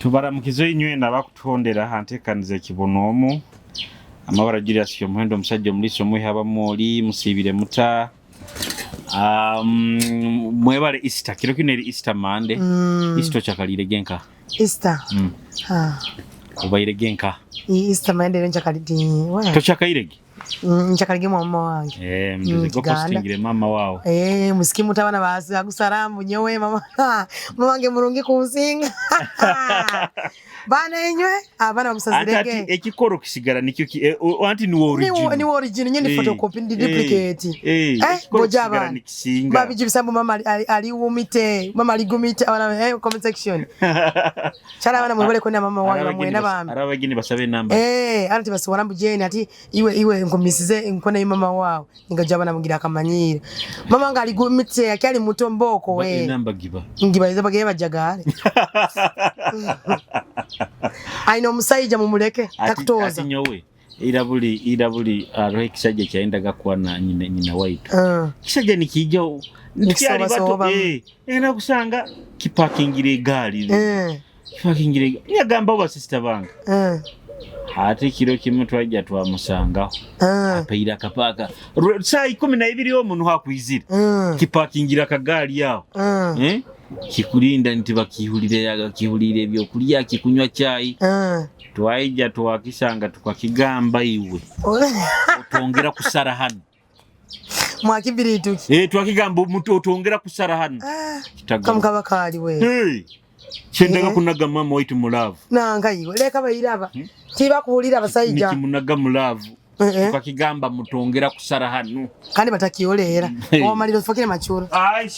Tubaramukize inywena abakutuhondera ha ntekaniza ekibonoomu. Amabara Julius Kyomuhendo omusajja omuliisa omwiha abamwooli musiibire muta? Mwebale Easter kiro kinu eri Easter Monday. Easter okyakaliire genka? Easter. Obaire genka? Easter Monday nkyakali Tokyakairege? Nkyakalige mama wange. Eh, mjuzi go postingire mama wawe. Eh, musiki mutabana basi agusara mbu nyowe mama. Mama wange murungi kunsinga. Bana inywe abana bamusazirege. Anti ekikoro kisigara nikyo ki eh, anti ni original. Ni original nyine eh, photocopy ndi duplicate. Eh, boja abana. Babijibisa mbu mama ali wumite, mama ali gumite abana comment section. Kyala abana mwebale kwenda mama wange bamwena bambi. Arabageni basabe namba. Eh, anti basobora mbu Jane ati iwe iwe nkumisize nkona mama wawe ningaja abana mugira akamanyira. Mama nga aligumite akyali muto mboko we. Namba giba. Ngiba iza bageye bajagale. Aina omusajja mumuleke takutoza. Ati nyowe ira buli aroho ekisajja kyayendaga kwana nyina waitu. Kisajja nikijja tukyali bato era kusanga kipakingira egaali. Kipakingira egaali. Yagamba ba sister bange. Ate kiro kimu twajja twamusangaho. Apaira akapaaka. Saa 12 omu nuho akwizira. Kipakingira akagaali aho. Kikulinda nti bakihulire kihulire ebyokulya kikunywa chai. Twaija twakisanga tukakigamba iwe. Otongera kusara hano. Mwakibirituki. Eh, twakigamba omuntu otongera kusara hano. Kamukaba kali we. Hey. Kyendaga kunaga mama waitu mu love. Nanga iwe leka bayiraba. Tibakuwulira abasajja. Nikimunaga mu love. Tukakigamba mutongera kusara hano. Kandi batakiyolera. Omaliro fokire machura. Ai.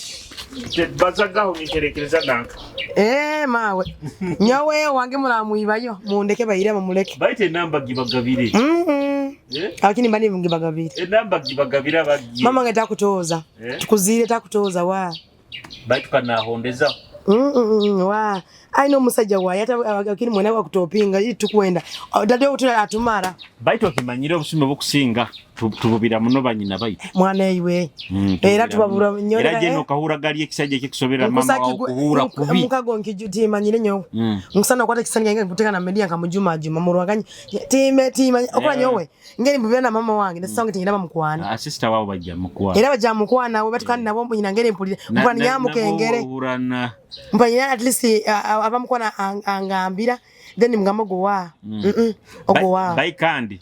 Bazagaho niterekereza nanka. Eh, mawe. Nyawe wange muramuibayo mundeke bayiraba muleke. Baite namba gibagabire. Lakini mbani ngibagabire. Enamba gibagabira bagiye. Mama ngeta kutoza. Tukuzire takutoza wa. Baitu kanahondeza. Wa. Aino omusajja wa yata lakini mwena wa kutopinga ili tukwenda. Dade utula atumara. Baitu okimanyire obusume bukusinga tububira muno banyina baitu. Mwana iwe. Era tubabura nyo. Era je no kahura gali ekisajja ekikusobera mama wa kuhura kubi. Mukago nkijuti manyire nyo. Nkusana kwata kisani nge kuteka na media nkamujuma juma murwaganye. Time time okola nyowe. Ngeri mbubira na mama wange nesanga nti ngenda mukwana. Sister wao bajja mukwana. Era bajja mukwana we batukana nabo nyina ngeri mpulire. Mpulira nyamukengere. Mpulira at least abamukwana angambira then mugamba gowa. Ogowa. Bai kandi.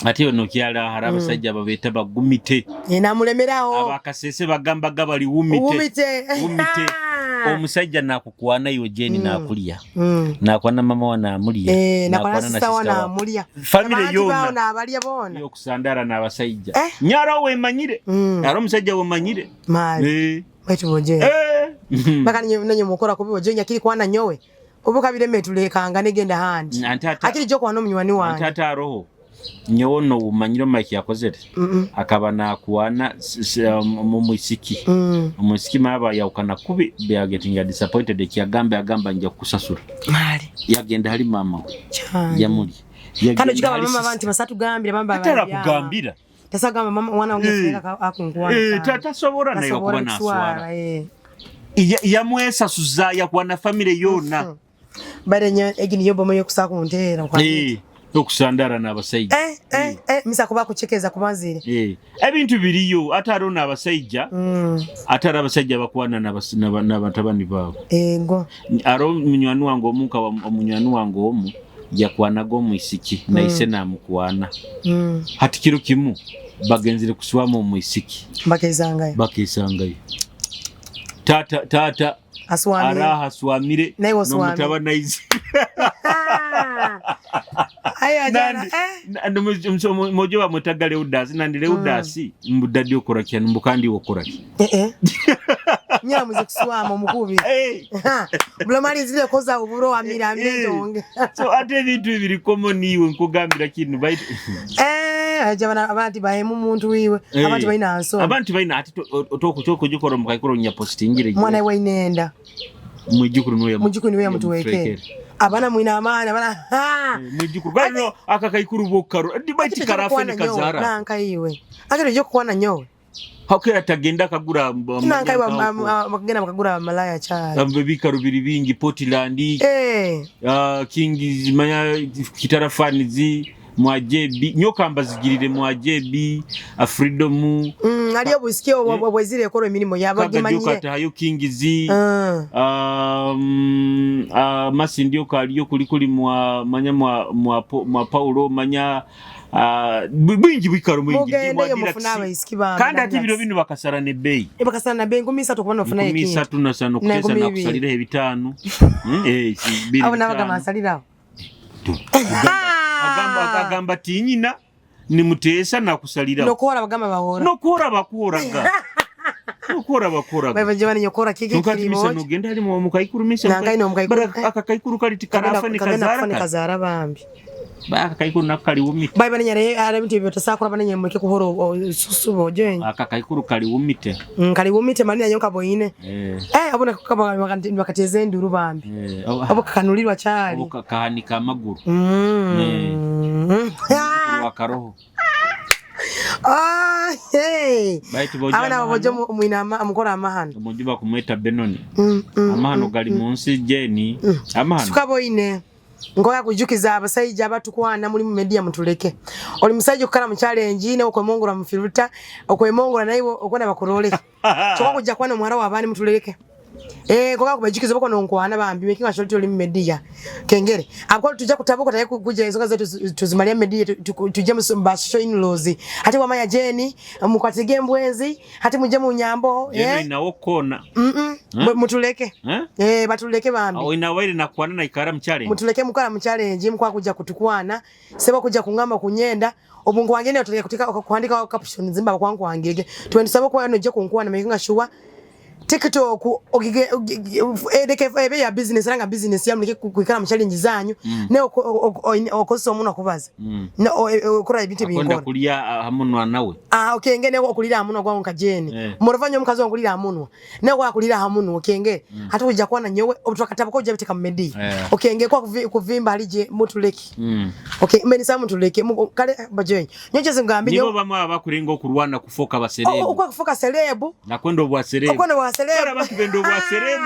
Ate ono kyala hari abasajja babeta bagumite. Namulemeraho. Abakasese bagamba gabali wumite. Wumite. Wumite. Omusajja nakukwana iwe Jane nakulya. Nakwana mama wa namulya. Nakwana sister wa namulya. Family yona. Nabalya bona. Yo kusandara n'abasajja. Nyara wemanyire. Ari omusajja wemanyire. Mali. Baitu boje. Baka nanyo mukora kubi boje nyakiri kwana nyowe. Obuka bireme tulekanga negenda handi. Akiri joko wano munywani wange. Antata roho. Nyowe no umanyiro Mike yakozere. Akaba nakuwana mu mwisiki. Omwisiki maba yaukana kubi be getting disappointed ekiyagamba yagamba nja kusasura. Mali. Yagenda hali mama we. Yamuli. Kano kikaba mama abantu basatu gambira mama atara kugambira. Tasagamba mama wana wange akunkuwana. Tatasobora nayo kuba naswara. Yamwesasuza yakuwa family yona. Bare nyo egini yobo moyo kusakuntera kwa. Okusandara n'abasajja. Misa kuba kuchekeza kubanzire. Ebintu biriyo ate aro n'abasajja. Ate ari abasajja bakwana n'abatabani baabo. Ego. Aro munywani wange omu ka omunywani wange omu yakwanaga omwisiki naise namukwana. Hati kiro kimu bagenzire kuswamu omwisiki. Bakesangayo. Bakesangayo. Tata tata aswamire. Araha aswamire n'omutabani. Ayo jana mojo bamwetaga Leudasi nandi Leudasi mbudadi okorakia mbukandi okoraki. Nyamuze kuswama omukubi. Bulomali zile koza uburo amira amire. So ate ebintu biri common iwe nkugambira kintu baitu. Aja abantu bahemu muntu wiwe abantu balina nsonga. Abantu balina ate otokujukora mukaikoro nya postingire. Mwana we inenda. Mwijukuru niwe mujukuru niwe mutuwekere. Abana mwina amana abana ha mwijukuru bano akakaikuru bokaro ndi baiti karafa ni kazara nanka iwe akiri jo kwana nyowe. Hakera tagenda akagura Nankai bakagenda bakagura amalaya kyali. Ebikaro biri bingi Portland, Kings, manya Kitara Fans, mwa JB nyoka mbazigirire mwa JB, Freedom. Aliyo obwisiki obwezire ekora emirimu yabo gimanyire. Katahayo Kings, Masindi okaliyo kuli kuli mwa manya mwa mwa, mwa Paulo manya bingi bikaro mwingi mugendeyo mufune abaisiki bambi. Kandi ati biro bino bakasara ne bei bakasara na bei 30 kubona ofuna ekintu 35 kutesa na kusalira ebitano. Abo nabagamba nsalirawo. Agamba tinyina nimutesa nakusalira nokuhora bagamba bahora nokuhora bakuhoraga nokuhora bakuhoraga baba jabani nyokora kiki kirimo nogenda ali mu mukaikuru misa nangai no mukaikuru aka kaikuru kali tikarafa ni kazara kazara bambi baka kaikuru nakali umite bai bane nyare ara bintu byo tasakura bane nyamureke kuhora susu bojenye aka kaikuru kali umite kali umite manina nyoka boine abona kaba bakateze nduru bambi abo kakanulirwa cyari abo kahanika amaguru wakaroho abana bojo mwinama amukora amahano omujuba kumweta Benoni amahano gali munsi jeni amahano suka boine ngoya kujukiza abasajja abatukwana muri mu media mutuleke. Oli musajja okukala mu challenge ne okwemongora mu filter okwemongora naye okona bakurole. Kyokka kujja kwana omuwala w'abaani mutuleke. Ngoya kubajukiza bako nonkwana bambi making sure tuli mu media. Kengere. Abako tujja kutabuka taye kuja ensonga zetu tuzimalya media tujje mu basho in laws. Hati wamanya Jeni mukwatege mbwenzi hati muje mu nyambo. Jeni nawo kona. Mutuleke. Batuleke bambi. Awo inawaire nakwana na ikara mu challenge. Mutuleke mukara mu challenge mukwa kuja kutukwana seba kuja kungamba kunyenda obungu wange ne otuleke kutika kuandika caption zimba kwangu wangege. 27 kwa no je kunkwana making sure TikTok ogige edeke ebe ya business ranga business ya muleke kuikara mu challenge zanyu ne okoso omuntu akubaza ne okora ebintu binkora akonda kulya hamunwa nawe okenge ne okulira hamunwa gwangu nka Jeni murovanya omukazi wangu hamunwa ne kwa kulira hamunwa okenge hata kujja kwana nyowe obutwakatabo ko biteka mu media okenge kwa kuvimba alije mutuleke okay meni sa mutuleke kale bajenyi nyoche ngambi nibo bamwe abakurenga okurwana kufoka baserebu okwa kufoka serebu nakwenda obwa serebu okwenda obwa serebu bara bakubenda obwa serebu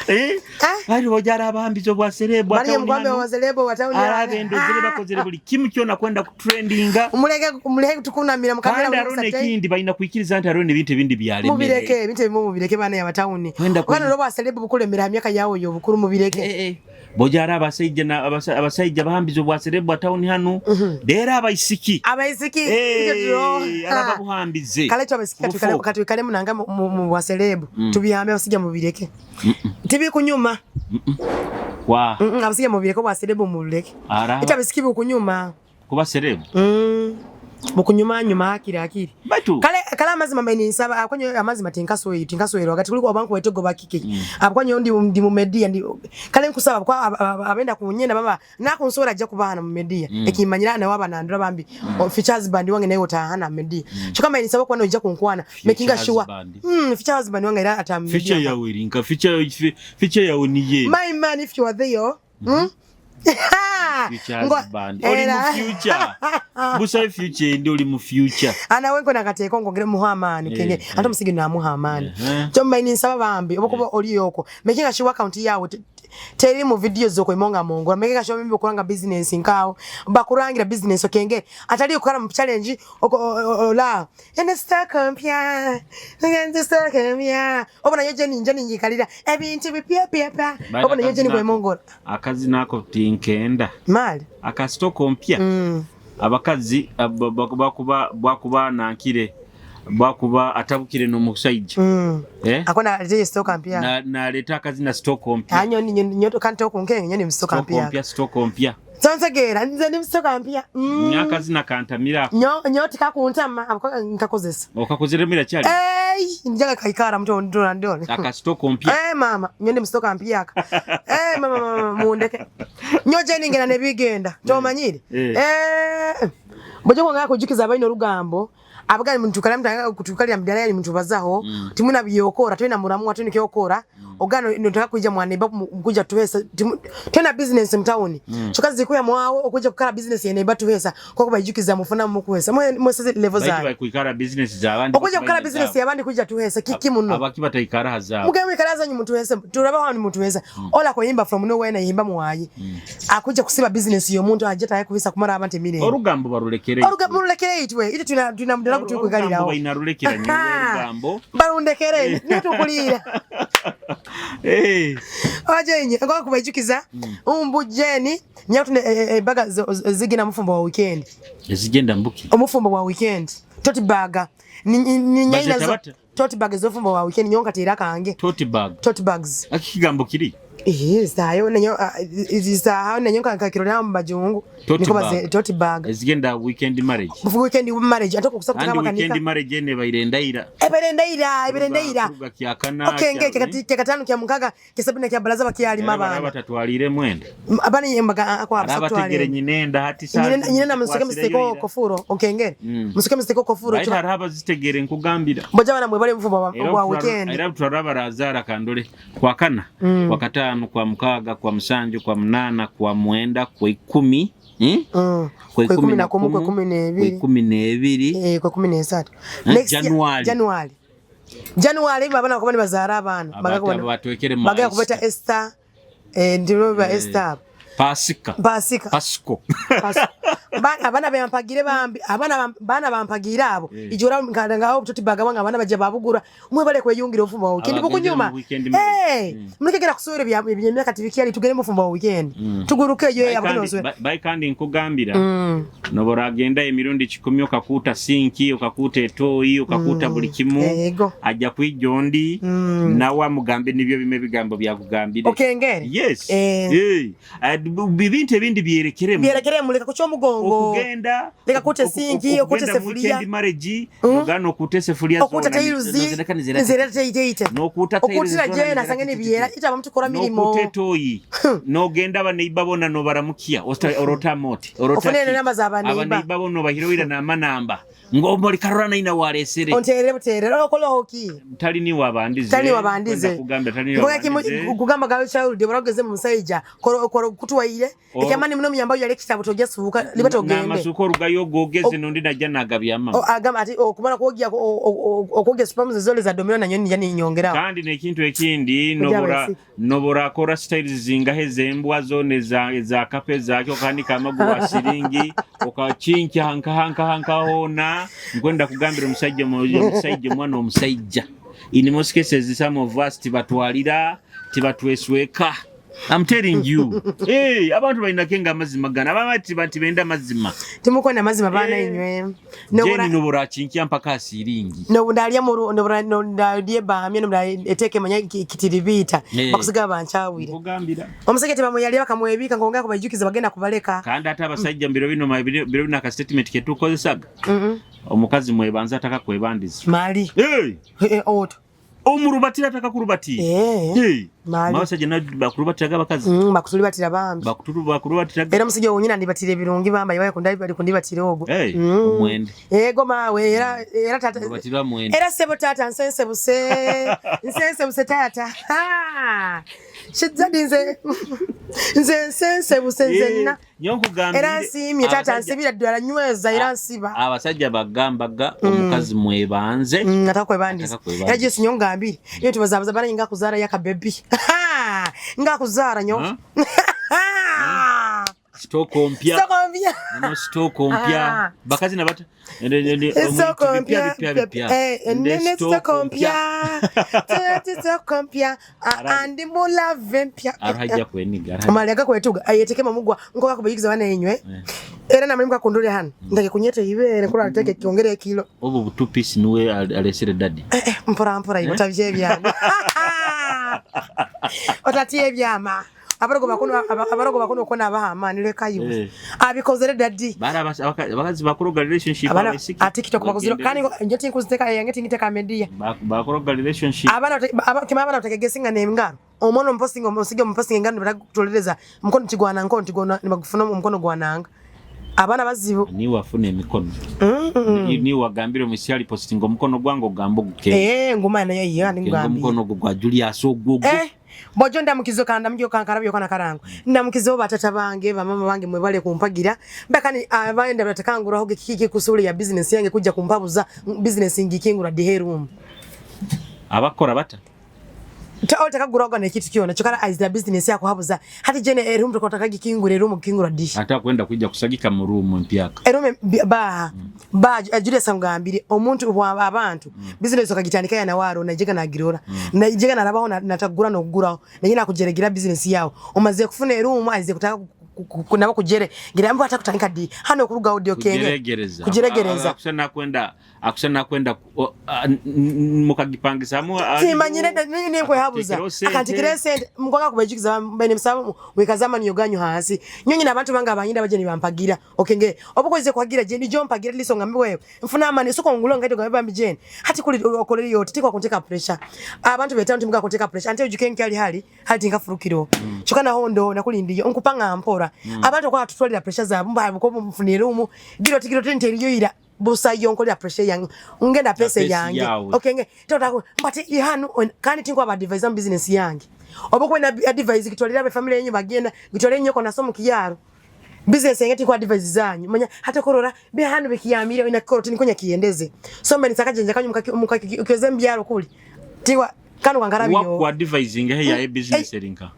wewe bari bojara abambizo bwa serebu bari mugwambe wa serebu watauni arabendo zire bakozere buli kimu kyona kwenda kutrendinga muleke tukunamira mukamera kandi arone kindi balina kuikiriza nti arone ebintu ebindi byale mubireke ebintu ebimu mubireke bana ya batawuni kana roba serebu bukulemera myaka yawo yo bukuru mubireke bojara abasajja na abasajja bahambizo bwa serebu atawuni hano dera abaisiki araba buhambize kale abaisiki katwikale munanga mu bwa serebu tubihambe abasijja mubireke tibi kunyuma wa abasijja mubireke bwa serebu mubireke ita abasiki bukunyuma kuba serebu bukunyuma nyuma akiri akiri kale kale amazima mbe nsaba akonyo amazima tinkasoyi tinkasoyero wakati kuliko abanku wetogo bakike akonyo ndi mu media ndi kale nkusaba kwa abenda kunyenda baba nakunsora ajja kubana mu media ekimanyira na waba nandura bambi features band wange nayo otahana media chokama nsaba kwa no kunkwana making sure feature husband wange era ata media feature yawe rinka feature yawe niye my man if you are there Future husband. Oli mu future. Busa future ndi oli mu future. Ana wenko nakateko ngongere muha amani kenge ate musige namuha amani. Cyo mbaini nsaba bambi obokuba oli yoko. Making sure account yawe teri mu video zoko imonga mongo. Making sure mbi okuranga business nkawo. Bakurangira business okenge. Atali okora mu challenge ola. Ene stock mpya. Ngenze stock mpya. Obona yoje ninje ninyikalira. Ebintu bipya pya pya. Obona yoje ni kwemongola. Akazi nako tinkenda. Mali akasitoko mpya abakazi bakuba nankire bakuba atabukire no musajja akona alete stock mpya na leta akazi na stock mpya anyo nyoto kanto kunkenge nyo ni stock mpya stock mpya tontegera nze ndi stock mpya nyakazi na kantamira nyo nyo tikakuntama nkakozesa okakozere kyali njaga kaikara mtu ndona ndona aka stock mpya mama nyo ndi stock mpya aka mama mundeke nyo je ningena nebigenda tomanyire bojo kwanga kujukiza abaino rugambo Abagani muntu kala kutukalira mudala yali muntu bazaho timuna byokora twena muramu atuni kyokora ogano notaka kuija mwaneba kuja tuhesa twena business mtauni chokazi zikuya mwawo okuja kukala business yeneba tuhesa kwa kubajukiza mufuna mukuhesa mwe level Baitu za bakwikara business z'abandi. Okuja kukala business yabandi kuja tuhesa kiki muno. Abaki bataikara hazaabo. Mugende mwikalaza nyu mutuhese turaba hano mutuhesa ola kuyimba from nowhere na yimba muwayi akuja kusiba business y'omuntu aje taye kuhisa kumara abantu emirembe. Orugambo barulekere. Orugambo rulekere itwe ite tuna tuna mudala Orugambo kutukwikalirawo bainarulekera nyowe orugambo. Barundekere niyo tukulira. Eh. Aje ngoka kubaijukiza umbu jeni nyatune embaga zigina mufumbo wa weekend. Ezigenda mbuki. Omufumbo wa weekend tote bag ni ni nyaina Bazeta zo bata? Tote bag z'ofumbo wa weekend nyonka tera kange. Tote bag. Tote bags. Aki kigambo kiri? Eh, zayo nenyo zaho nenyo kakirora mu bajungu. Tote Niko bag. baze tote bag. Ezigenda weekend marriage. Mufu weekend marriage atoko kusa Kandi kutaka weekend makanika. marriage ene bairendaira. Eberendaira, eberendaira. Kuruga kyakana. Okay, nge kya katano kya mukaga kya sabina kya balaza bakyalima Abana abana. batatwalire mwenda. Abana yembaga akwa Arabategere nyinenda hati saa. Nyine na musuke museko kofuro okengere. Musuke museko kofuro. Baita hariho abazitegere nkugambira. Mboja bana mwebale mufumbo wa Era wa weekend. Era turaraba razara kandole kwa kana, kwa katano, kwa mukaga, kwa musanju, kwa munana, kwa mwenda, kwa ikumi, Kwa ikumi na kumu, kwa kumi kwa n'ebiri. ikumi n'ebiri. Eh, kwa 13. Eh, Next year, January. January. January baba nakuba nibazaara abana. Abata batwekere mu Bagaya kubeta Esther. Eh, ndiro ba Esther. Pasika. Pasika. Pasiko. Pasika. Bana abana bampagire bambi, abana bana bampagira abo. Ijora ngaho mutoti bagabanga abana baje babugura. Mwe bale kweyungira ofumba wa weekend Abagendera bukunyuma. mu weekend marriage. Eh, mulikegera kusubira bya byemyaka tibikyali tugere mu fumba wa weekend. Tuguruke yo abana oswe. Bai kandi nkugambira. Noboragenda emirundi 10 okakuuta sinki, okakuuta etoyi, okakuuta buli kimu. Ego. Ajja kwijja ondi nawe amugambe nibyo bimwe ebigambo byakugambire. Okengere. Yes. Eh. Eh. Ebintu ebindi byerekeremu. Byerekere muleka kucha omugongo. Okugenda Leka kute sinki, okute okugenda mu sefulia. weekend marriage, nogana okute sefulia Okuta zona, tairuzi. nozireka nizireka. Nzera teiteite. N'okuuta tairuzi Okutira zona jena nizireka sangene tititi. byera itaba mutukora mirimo. N'okuuta etoyi n'ogenda abaneiba bona nobaramukia orota moti orota Ofune ki. enamba z'abaneiba. Abaneiba bona obahiroira n'amanamba ng'omolikarora naina walesere. Onterere buterere okoloho ki. Tali niwe abandize. Tali niwe abandize. Kwenda kugamba tali niwe Ngoya kimu abandize. kugamba gawe child borogeze mu musajja koro koro kutuwaire ekyamani muno muyamba yale kitabo tojja suuka liba togende. N'amasuka orugayo ogogeze n'ondi najja nagabyama. Agamba ati okumala kwogya okwogya sperms zole za domino na nyoni yani nyongera. Kandi n'ekintu ekindi Kujja abaisiki. nobora akora styles zingahe z'embwa zona eza kape zakyo okanika amaguru asiringi okakinkya hanka hanka hanka hoona nkwenda kugambira omusajja omusajja omwana omusajja. In most cases some of us tibatwalira tibatwesweka. I'm telling you. Hey, abantu balinako nga amazima gano abamu tibenda amazima. Timukonda amazima baana Eh. inywe. Jeni nobora akinkya mpaka asiringi. Nobundalya muru nobundalya bamye nobundalya eteke manya kitiribita Eh. bakusiga bankyawire. Nkugambira. Omusajja tebamuyalya bakamwebika ngongera kubajukiza bagenda kubaleka. Kandi ate abasajja mu biro bino biro bino aka statement ke tukozesaga. Omukazi mwebanza ataka kwebandiza. Mali. Hey! Eh, oto. Omurubatira ataka kurubatira. Eh. Hey! Mali. Abasajja nabo bakurubatiraga abakazi. Bakutulibatira bambi. Bakurubatiraga. Era omusajja wonyina ndibatira ebirungi bamba yabaye kundali bali kundibatira ogwo. Hey, omwende. Ego mawe era era tata. Rubatira mwende. Era sebo tata nsensebuse. Nsensebuse tata. Ha! Shizadi nze nze nsensebuse nze nna. Nyo nkugambire. Era nsiimye tata nsibira ddala nyweza era nsiba. Abasajja bagambaga omukazi mwebanze. Ataka kwebandiza. Ataka kwebandiza. Era Jesu nyo ngambire. Iyo tubazabaza bana nga kuzaara yaka baby. Nga kuzaara nyo. Sitoko mpya. Sitoko mpya. No sitoko mpya. Bakazi na bata. Sitoko mpya. Nene sitoko mpya. Sitoko mpya. Andi mulave mpya. Arahajja kweniga. Mali akakwetuga ayeteke mamugwa nkoka kubayigiza bana enywe. Era namalimu kakundule hano. Ndake kunyete ibere kula teke kiongere kilo. Obo bu two piece niwe alesere daddy. Mpora mpora ibo tavye ebyama. Otatiye ebyama. Abarogo bakuno abarogo bakuno kona abahama nileka yo. Abikozere daddy. Bara abakazi bakoroga relationship Abana abasiki. a TikTok bakozero kandi nje tinkuziteka yange tingiteka media. Bakoroga relationship. Abana kima abana otegesinga n'engaro. Omwana omupostinga omusige omupostinga engaro nibakutolereza mukono tigwana nkono tigwana nibagufuna omukono gwananga. Abaana bazibu. Niwe afuna emikono. Niwe wagambire omuisi ali postinga omukono gwange ogamba ogukenge. Eh, nguma nayo iyo ani ngambire. Omukono ogwo gwa Julius ogwo ogwo. Eh. Bojo ndamukizo kanda mjo kankara byo kana karango. Ndamukizo batata bange bamama bange mwebale kumpagira. Bakani abaenda batakangura ho kiki kusuli ya business yange kujja kumpabuza business ngikingura the room. Abakora bata? Otakaguraga nekintu kyona kyokara aizira business yako habuza hati jene erumu tukotaka gikingura erumu gikingura di. Ata kwenda kujja kusagika mu room mpyaka. Erumu ba ba Julius ngambire omuntu wa abantu business okagitandika ya nawaro najega nagirora najega narabaho natagura nokuguraho naye nakujeregira business yawo omaze kufuna erumu aize kutaka nabo kujere ngira mbu atakutandika di hano kuruga audio kenge. Kujeregereza. Kujeregereza. Akusana kwenda mukagipangisamu. Simanyire nini nkwehabuza. Akantikire sente mkwanga kubajukiza mbene msaba wekazama niyo ganyu hasi nyonyi n'abantu banga abanyinda baje nibampagira okenge obukoze kwagira je nijo mpagira liso ngambe wewe mfuna amani soko ngulo ngaito ngambe bambi jeni hati kuli okoleri yote tikwa kunteka pressure abantu beta ntimuga kunteka pressure ante ujuke nkali hali hali tingafurukiro chokana hondo nakulindiyo nkupanga mpora abantu kwa tutwalira pressure za mba ko mfunire umu giro tigiro tente ira busa yonkolera pressure yange ngenda pesa yange okay nge tota mbati ihanu kandi tinkwa ba advisor business yange obo kwena advise kitwalira be family yenyu bagenda gitwalira nyoko nasomo kiyaro business yange tinkwa advise zanyu manya hata korora be hanu bikiyamire ina koroti nikonya kiendeze so mbe nisakajenja kanyu mukakeze mbyaro kuli tiwa kanu kangarabiyo wa advising he ya business erinka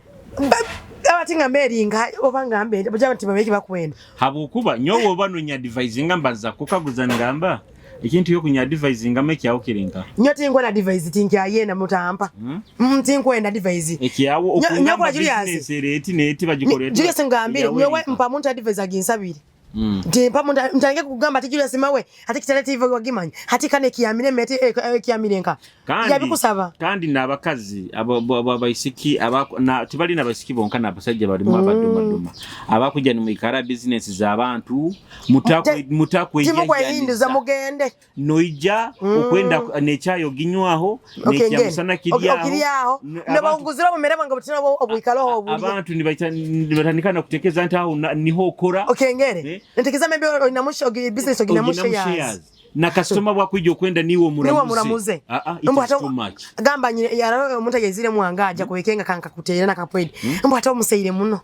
abatinga meringa oba ngambe buja nti babeki bakwenda habukuba nyowe oba nonya advising mbaza kukaguza ngamba ekintu yo kunya advising ameki yawo kirinka nyo tingwa na advise tinkya yena mutampa tinkwenda advise ekiyawo okungamba business rate neti bagikorera Julius ngambire nyowe mpa muntu advise aginsabire nti mpa muntu ntange kugamba ati Julius mawe ati kitale TV wagimanya hati kane kiyamire mete kiyamire nka yabikusaba. Kandi nabakazi abo abaisiki na tibali nabasiki bonka nabasajja balimu abadumaduma abakujja ni muikara business z'abantu mutakwe timukwehinduza mugende noija okwenda nekyayo ginywaho nekyamusana kiryaho nabanguzira mu merema ngo butina obwikaloho obulye abantu nibatandika nakutekeza nti aho niho okora okengere ntekeza maybe oinamusho business oginamusho shares na customer bwakwijja okwenda niwe muramuze. Mbu ate gamba yara omuntu agezire mwanga aja kuwekenga kanka kuteera na kapwedi mbu ate omuseire muno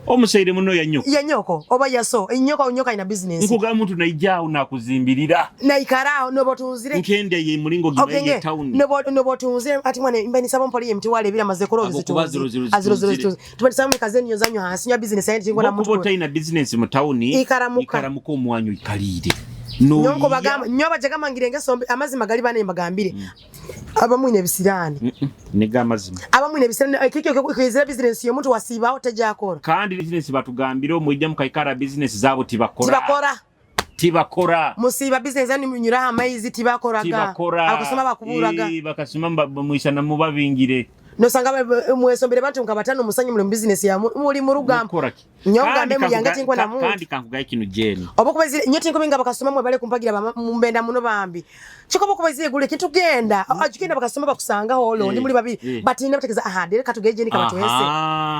omuseire muno ya nyoko ya nyoko oba yaso enyoko nyoka ina business nkuga muntu naijao nakuzimbirira naikarao nobotunzire nkende ye mulingo gimaye town nobotunzire ati mwana imba nisaba mpoli ye mtiwale bila mazekoro zitu aziro zitu tubanisaba mukazeni yozanyo hasi nya business yanyu tingwa na muntu bota ina business mu town ikaramuka ikaramuka omwanyu ikalire nyonko bagamba nyoba jagamba ngirenge sombe amazima gali bane mbagambire abamwine ebisirani niga amazima abamwine ebisirani kikyo kwizira business yo muntu wasibaho tajakora kandi business batugambire omujja mukaikara business zabo tibakora tibakora tibakora musiba business yani munyura amaizi tibakoraga abakasoma bakuburaga bakasoma mwishana mubabingire nosanga mwesombere bantu nkabatano musanyi muri business ya muri mu rugamba nyonga mbe muyanga tinkwa na muntu kandi kankugaye kinu jeni obo kubezire nyo tinko binga bakasoma mwe bale kumpagira mumbenda muno bambi chikobo kubezire gule kintu genda ajikenda bakasoma bakusanga holo ndi muri babiri batinda bategeza aha dere katugeje ni kabatuhese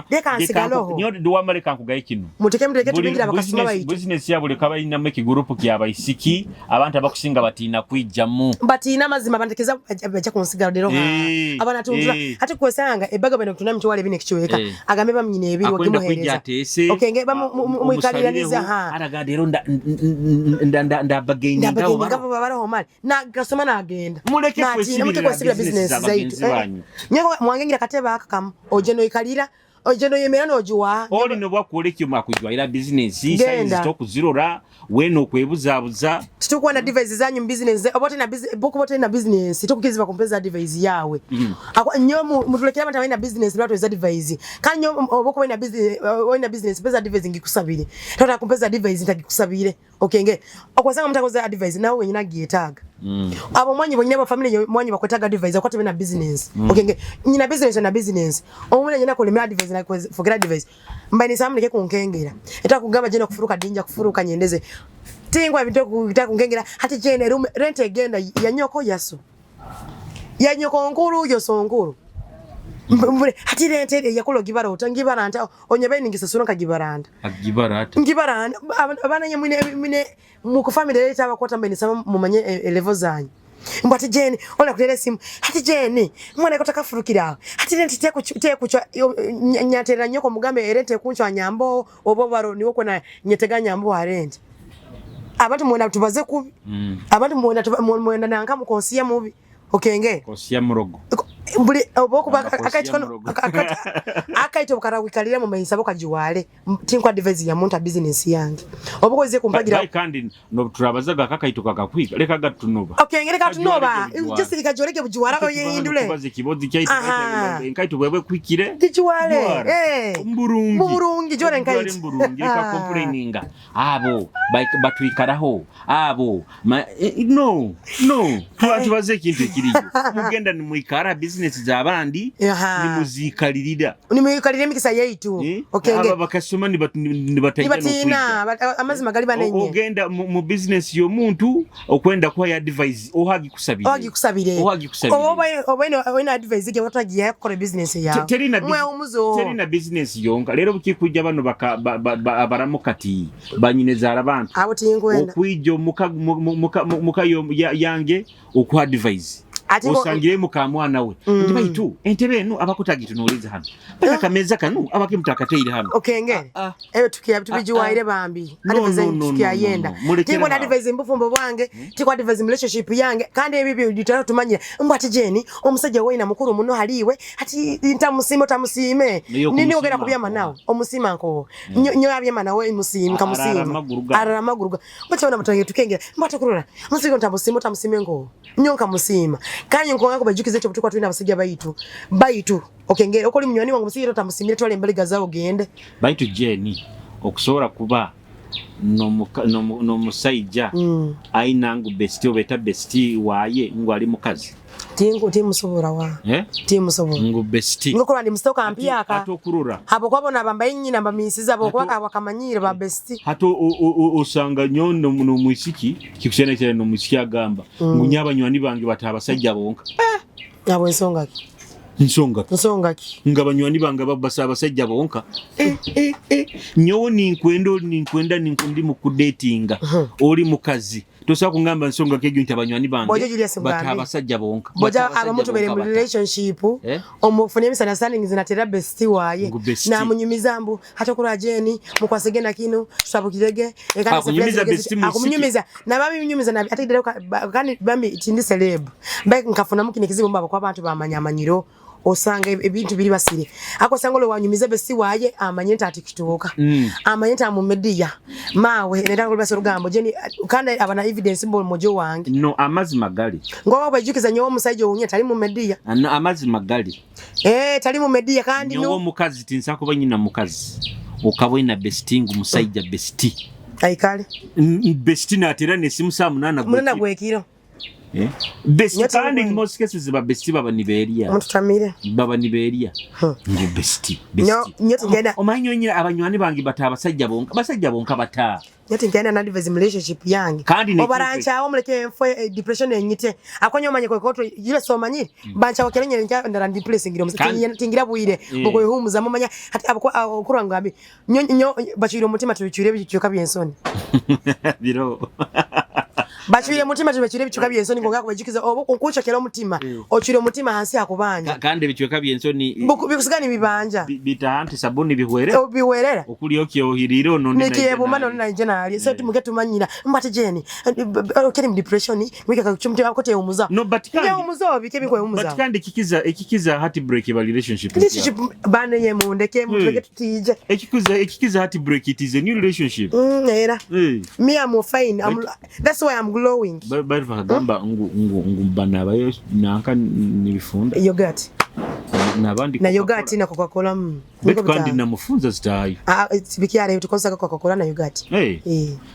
reka nsigaloho nyo duwamale kankugaye kinu muteke muteke tubingira bakasoma bayitu business ya bule kabayina mu kigurupu kya baisiki abantu abakusinga batina kwijamu batina mazima bantekeza baja kunsigala dero abana tundura hati kwesanga ebaga bano tuna mtwale bine kichweka agambe bamnyine ebiri wakimuhereza okenge bamuikaliraniza ha araga rero ndabagenda ngabo babaraho mali na gasoma nagenda muleke kwesibira business zaitu nyoko mwangengira kateba akakam oje no ikalira oje no yemera no juwa oli no bwakuole kyuma kujwaira business size tokuzirora weno kwebuzabuza titukuwa na device zanyu business obote na business boko bote na business tukukiziba kumpeza device yawe akwa nyo mutulekera abantu na business lwato za device kanyo oboko na business na business peza device ngikusabire tota kumpeza device ntagikusabire okenge okwasanga mutakoza advice nawe wenyina gietaga abo mwanyi bonyine ba family mwanyi bakwetaga advice akwate na business okenge nyina business na business omwana nyina kulemera advice na forget advice mbani samu nike kunkengera eta kugamba jena kufuruka dinja kufuruka nyendeze tingwa bintu kutaka kunkengera hati jene room rent egenda ya nyoko yaso ya nyoko nkuru yo sonkuru Mbure hati rent yakola ogibara ota ngibara nta onyabaye ningisasura nkagibaranda. Agibara ata. Ngibaranda abaana nye mwine mwine mu family leta abakwata mbe nisaba mumanye level zanyu. Mbu ati Jane ola kutera esimu hati Jane mwana ko takafurukira aho hati rent tekuchwa nyatera nyoko mugambe rent ekunchwa nyambo obo baro niwo kona nyetega nyambo wa rent. Abantu mwenda tubaze kubi. Abantu mwenda mwenda nanka mukonsiya mubi. Okenge. Kosiya murogo. Buli obokuba akaito bukarawikalira mu mainsa bokajiwale tinkwa advise ya muntu business yange obukoze kumpagira bai kandi no turabazaga akakaito kakakwika leka gatunoba. Okenge leka tunoba just likajoreke bujiwara oyehindule kubaza ikibozi cyaito enkaito bwebwe kwikire kijiwale eh mburungi mburungi jore enkaito mburungi leka complaininga abo batwikaraho abo no no tubaze ekintu ekiriyo mugenda nimwikara business z'abandi nimuzikalirira nimuyikalira emikisa yaitu. Okenge aba bakasoma nibataina amazima gali banenye ogenda mu business y'omuntu okwenda kuha ya advice ohagikusabire ohagikusabire oba oba advice ge watagiye kukora business yawe terina business yonka rero bukikujja bano abaramukati banyineza abantu abo tinkwenda okwijja muka yange okuha advice osangire muka mwana we nti baitu entebe enu abakutagitunuliza hano paka kameza kanu abakimutakateire hano. Okenge eyo tukiya tubijiwaire bambi advice tukiyayenda tingo na advice mbufumbo bwange tiko advice relationship yange kandi ebi bitaro tumanyira mbwa ati Jane omusajja weina mukuru muno haliwe ati ntamusime otamusime nini ogera kubyama nawe omusima nko nyo abyama nawe musime kamusima arara maguru bacha mutange tukengera mbwa takurora musiko ntamusime otamusime ngo nyonka musima kanyi nkonga kubajukiza ekyo butukwa tulina abasajja baitu baitu okengera okoli munywani wange musijja otamusimire twale embaliga zawo gende baitu Jane okusobola kuba n'omusajja aina ngu bestie obeta bestie waye ngu ali mukazi tingu timusobola wa timusobola ngu bestie ngokola ndi mustoka mpyaka atokurura habo kwabona bambaye nyina mbamisiza bo kwaka wakamanyire ba bestie hato osanga nyo no mwisiki kikusena cyane no mwisiki agamba ngu nyabanywani bange batabasajja bonka abo ensonga ki nsonga ki nga banywani bange babasa abasajja bonka nyowe ninkwenda oli ninkwenda ninkundi mu kudatinga oli mukazi tosa kungamba nsonga kejo nti abanywani bange batabasajja bonka boja abamuntu bere mu relationship omufune misunderstandings zinatera bestie waye namunyumiza mbu hata kura Jane mukwasegena kino tusabukirege akumunyumiza nabami nyumiza na ate kandi bambi tindi celeb mbaki nkafuna mukine kizibu mbaba kwa abantu bamanya amanyiro osanga ebintu biri basire ako sanga lo wanyumiza besi waye amanye ati kituuka amanye ta mu media mawe nenda kulubasa rugambo Jane kandi abana evidence mbo mojo wange no amazima gali ngoba bajukiza nyowo musajja owunye tali mu media no amazima gali tali mu media kandi nyowo mukazi tinsako banyina mukazi okabwena bestingu musajja besti aikale besti natera nesimu saa 8 gwekiro Besti kandi in most cases ba besti baba niberia mututamire baba niberia ngo besti besti nyo tugenda omanyo nyira abanywani bangi bata abasajja bonka basajja bonka bata nyo tugenda na advice relationship yange obarancha awo muleke enfo depression enyite akonyo manye kokoto yile so manyi bancha wakelenye ndara depressing ngira tingira bwire bwo humuza mumanya hati abakuranga ambi nyo bachire omutima tubichire bichuka byensoni biro bachire mutima tubachire bichuka byensoni ngonga kubajukiza obo kunkuchokera omutima ochire omutima hansi akubanja kandi bichuka byensoni bikusigani bibanja bitahanti sabuni bihwere biwerera okuli okyohiriro no nikiye bumana no nje nali so tumuke tumanyira mbati Jane okeri mu depression wika kachumuntu akote umuza no but kandi umuza bike bikwe umuza but kandi ekikiza heartbreak ba relationship banenye mundeke muteke tutije ekikiza heartbreak it is a new relationship era me I'm fine that's why I'm glowing bari bakagamba ngu ngu bana bayo nanka nibifunda yogurt nabandi na yogurt na Coca-Cola betu kandi namufunza zitayo bikyare tukosa Coca-Cola na yogurt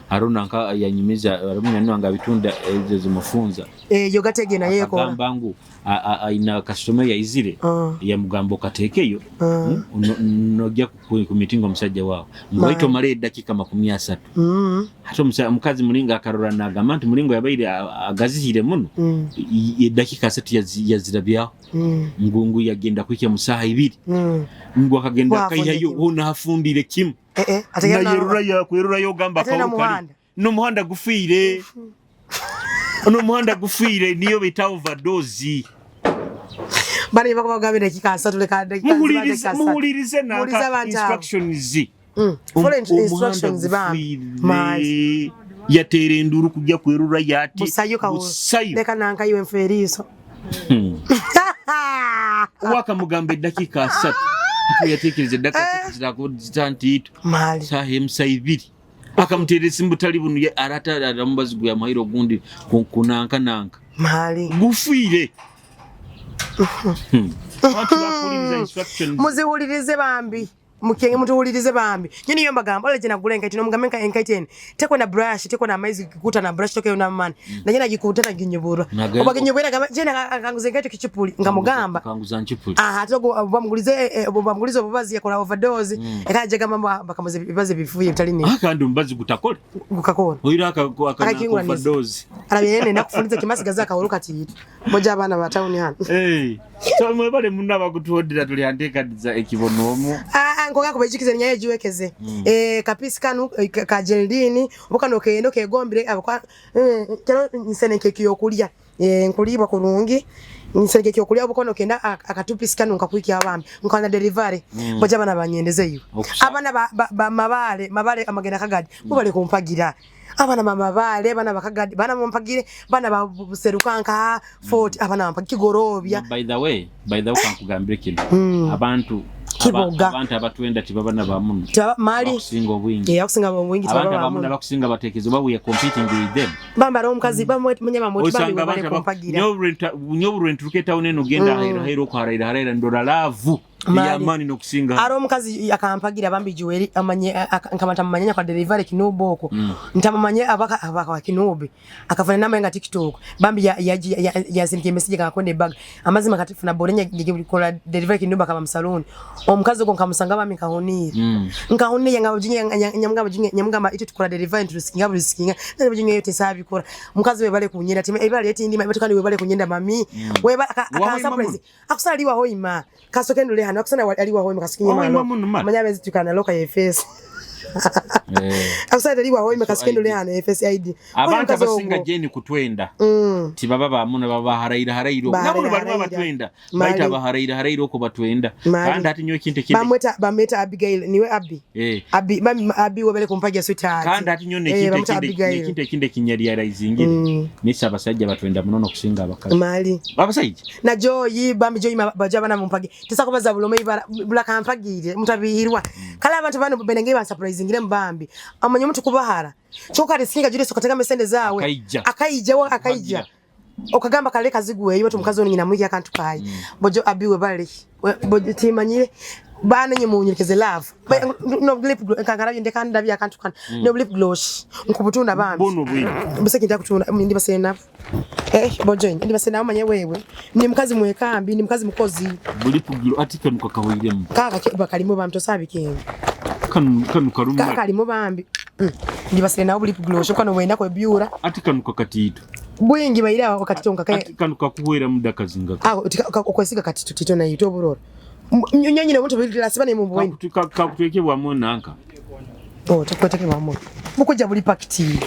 Haruna nka yanyumiza arumuna nanga bitunda ezo zimufunza yogurt ege na yeko akagamba ngu aina customer yaizire ya mugambo katekeyo nojya Kumitinga omusajja waawe ngu waitu omale eddakiika 30. Ate omukazi mulinga akarora nagamba nti mulingo yabaire agazihire muno. Eddakiika 30 yazirabyaho. Ngu yagenda kuhikya mu saaha 2. Ngu akagenda akaihayo hoona hafundire kimu. Eh, eh, ate nayerura yakwerurayo ogamba Ate na akawuka kali. Muhanda. N'omuhanda gufiire, n'omuhanda gufiire, niyo bita overdose. Bano bakubagambira dakika 30, leka dakika ziba Muhulirize. dakika 30. Muhulirize Muwulirize nanka abantu abo. instructions. Follow Omuhanda instructions bambi. Maali. gufiire, yateera enduru kujja kwerura yati Busayo kawo. Busayo. Leka nanka iwe nfe eriiso. Wakamugamba eddakiika 30, ate yateekereza eddakiika 30 zirakuba ntiito. Maali. Saaha emusa 2 akamuteera esimu butali bunu arata aramubazi gwe yamuhaire ogundi kunanka nanka. Maali. Gufiire. Abantu bakuwuliriza instructions. Muziwulirize bambi. Mukenge mutuwulirize bambi. Nyini yo mbagamba ole jena gula enkaiti nomugambe enkaiti ene. Teko na brush, teko na amaizi gikuta na brush toke na mani. Na jena gikuta na ginyubura. Oba ginyubura gamba jena akanguza enkaiti kichipuli ngamugamba. Kanguza nchipuli. Aha, togo bamugulize bamugulize obubazi yakola overdose. Ekaje gamba bakamuze bibaze bifuye bitali ni. Ah, kandi omubazi gutakole. Gukakora. Oyira aka Akakingura neza. overdose. Arabye nene nakufundiza kimasigaza akawuruka tiyitu. Moja abaana ba town hano. Eh. So mwebale munna abakutuwodera tuli anteekaniza ekibono omu. Ah, nkoga kubejikize nyaye jiwekeze. Kapisi kanu ka jelini obuka no kendo kegombire abakwa kero nseneke kyokulya. Nkulibwa kurungi. Nseneke kyokulya obuka no kenda akatupisi kanu nkakwiki abambi. Nkana delivery. Boja abana banyendeze iyo. Abana ba mabale, mabale amagenda kagadi. Mubale kumpagira. Abana ba mabale, abana bakagadi, bana mumpagire, bana ba buserukanka 40 abana bampa kigorobya. By the way, by the way kankugambire kino. Abantu Kiboga. abantu abatwenda tibaba na bamuno. Tibaba mali. Abakusinga obwingi. Abakusinga obwingi tibaba Abantu bamuno. abamuno abakusinga bateekeza oba we are competing with them. Bambara omukazi bamwe munyama muti bambi Osanga bale abantu kumpagira. Nyobu rent town eno genda hahera hahera okuharaira haraira ndora laavu Mali. ey'amaani n'okusinga. Ari omukazi akampagira bambi Joel amanye nkamata mumanyanya kwa delivery kinobo oko. Ntamamanye abaka abaka wa kinobe. Akafanya namba nga TikTok. Bambi ya ya ya ya sinike message kakonde bag. Amazima katifuna bolenya kola delivery kinobo akaba msaloni. Omukazi ogo nkamusanga bambi nkahonira. Nkahonira nga bujinya nyamugamba bujinya nyamugamba ito tukola delivery ntusikinga buli sikinga. Nale bujinya yote sabikora. Omukazi we bale kunyenda time ebale yeti ndima betukandi we bale kunyenda mami. We ba Wahoima aka surprise. muno. Akusala liwa hoima. Kasoke ndule hano akusana aliwa hoima kasikinye Wahoima malo. muno mali. Manya bezi tukana loka ye face. Akusala aliwa hoima kasikinye ndule hano ye face ID. Abantu abasinga jeni kutwenda. Tibaba bamuno baba haraira haraira. Baharaira Namuno balimu haraira. abatwenda. Mali. Baita baharaira haraira oko batwenda. Mali. Kandi ati nyo ekintu ekindi. Bamweta Abigail niwe Abi. Abi mami Abi wabele kumpagira sweetheart. Kandi ati nyo nekintu Bamweta ekindi Abigail. nekintu ekindi ekinyariyaraizingire. Nisa abasajja batwenda muno n'okusinga abakazi. Mali. Abasajja. Na Joy bambi Joy baja bana mumpagi. Tesa kubaza bulome ibara bulakampagire mutabihirwa. Kale abantu bano benenge ban surprisingire mbambi. Amanya omuntu kubahara. Choka risinga jure sokatega mesende zawe. Akaija. Akaija wa akaija. Okagamba kale kaziguwe iwe tumukazi oni nyina mwiki akantu kai. Bojo abiwe bale. Bojo timanyire bana nye munyekeze love. No lip gloss kankara ndeka ndabya akantu kan. No lip gloss. Nkubutunda bambi. Bono bwino. Mbese kinta kutunda ndi basena. Bojo ndi basena manye wewe. Ni mukazi mwekambi, ni mukazi mukozi. Buli pugiro ati kanu kakawiremu. Kaka bakalimo bamto sabike. Kanu kanu karuma. Kaka kalimo bambi. Ndi basena buli gloss kano wenda kwebyura. Ati kanu kakatito. Bwingi baira wakatito nkaka. Ati kanu kakuwera muda kazinga. Ah, okwesiga katito tito na yito buroro. Nyonyi na omuntu bilira sibane mu bwingi. Kakutwekebwa mu nanka. Oh, tukwetekebwa mu. Mukuja buli pakiti.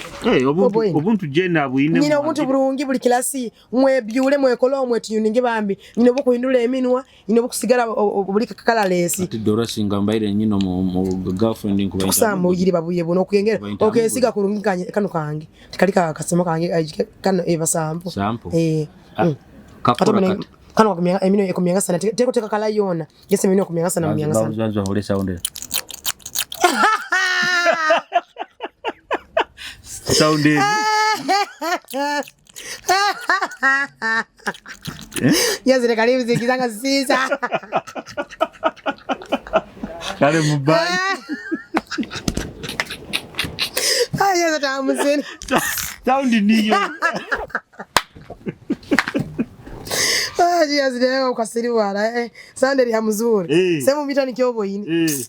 Obuntu jena bwine. Nyina obuntu bulungi buli kilasi mwebyule mwekolo mwetunyuninge bambi. Nyina obukuhindula eminwa, nyina obukusigala buli kakala lesi. Ati Dora singa mbaire nyina mu girlfriend nkuba. Kusamba ugiri babuye buno okuyengera. Okesiga kulungi kano kange. Tikalika kasema kange kano eva sampo. Sampo. Kakora kati. Kano kumyanga emino ekumyanga sana teko teka kala yona. Yese emino kumyanga sana myanga sana. Banzo hole sound. Sound. Yazire karibu zikizanga sisa. Kale mubai. Ah, yaza tamusini. Sound niyo. Ah, yazire ukasiriwala. Sound ya mzuri. Sema mita ni kyobo yini.